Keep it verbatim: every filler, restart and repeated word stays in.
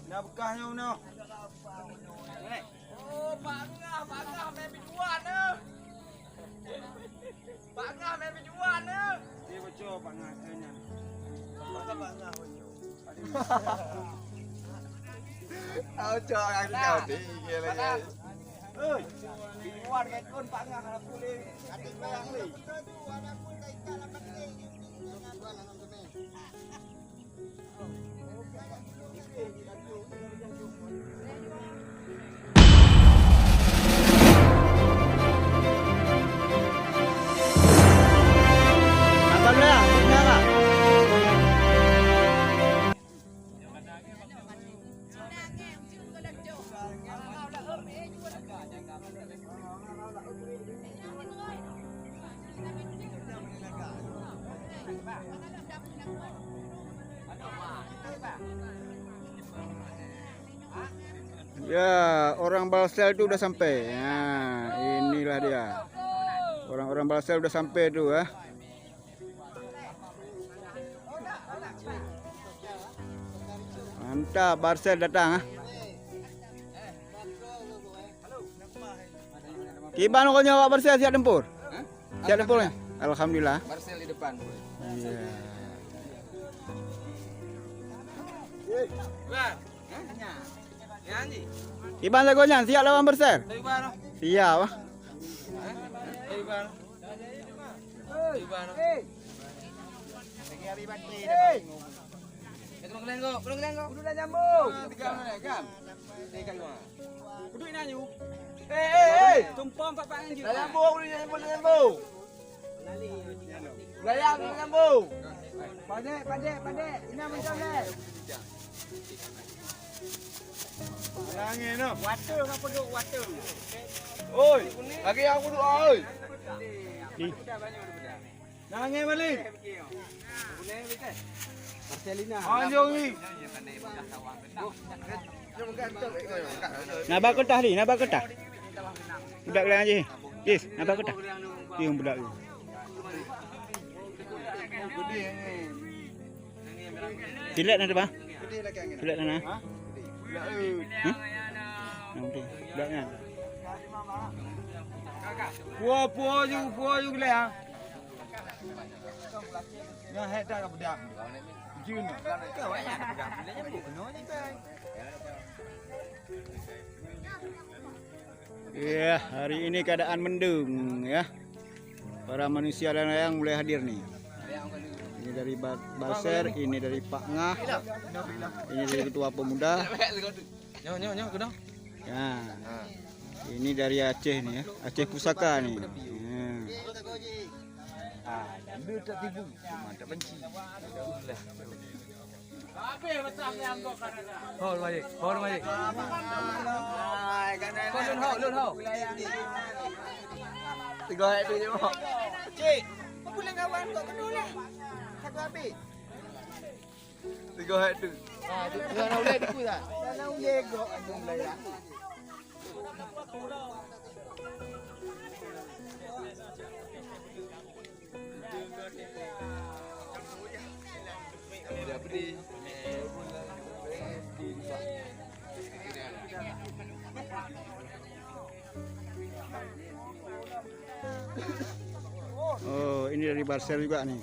Na beukah nyoe, nyoe. Oh, Pak Ngah, Pak Ngah, mé bijuan, eh. Pak Ngah, mé bijuan, eh. Dia baca Pak Ngah, tanya. Apa Pak Ngah baca? Tahu cok orang kau tinggi lagi. Oi, bijuan mé kon Pak Ngah, anak pulih. Adik bayang ni. Ya, orang Balsel tu udah sampai. Ha, inilah dia. Orang-orang Balsel udah sampai tu, eh. Mantap, Balsel datang, eh. Kiban uroe nyoe awak Balsel siap tempur? Hah? Siap tempur, ya? Alhamdulillah. Balsel di depan. Iya. Kiban jago nyan siap lawan Balsel? Siap, ah. Kudu na nyambung. Kudu na nyambung. Kudu na nyambung. Kudu na nyambung. Kudu na nyambung. Eh, eh, eh. Tumpang pak pak nganjuk. Na nyambung, kudu na nyambung, na nyambung. Layang, kudu na nyambung. Padek, padek, padek. Ina macam ni. Nangis noh. Water apa duk water? Oi, lagi aku duk oi. Nangis balik. Marcelina. Anjong ni. Naba kertas ni, naba kertas. Budak lagi. Yes, naba kertas. Yang budak tu. Silat na tu, bang? Silat na, na? Hah? Yang penting. Silat na. Puo, puo ju, puo ju geulah, ha? Nyoe hai tak budak. Jun. Ya, hari ini keadaan mendung, ya. Para manusia dan yang mulai hadir nih. Ini dari Ba-, Balsel, ini dari Pak Ngah, ini dari Ketua Pemuda. Nyoh, nyoh, nyoh, keunoe. Ya. Ha. Ini dari Aceh nih, ya. Aceh Pusaka nih. Ya. Ah, dan dia tak tipu. Cuma tak benci. Alhamdulillah. Hol, Mak Cik. Hol, Mak Cik. Hol, lôn hol, lôn hol. Tiga hari tu je, Mak. Cik, apa bulan kawan kau kena lah? Satu habis. Tiga hari tu. Ha, tu, tu, tu, tu, tu, tu. Oh, ini dari Balsel juga nih.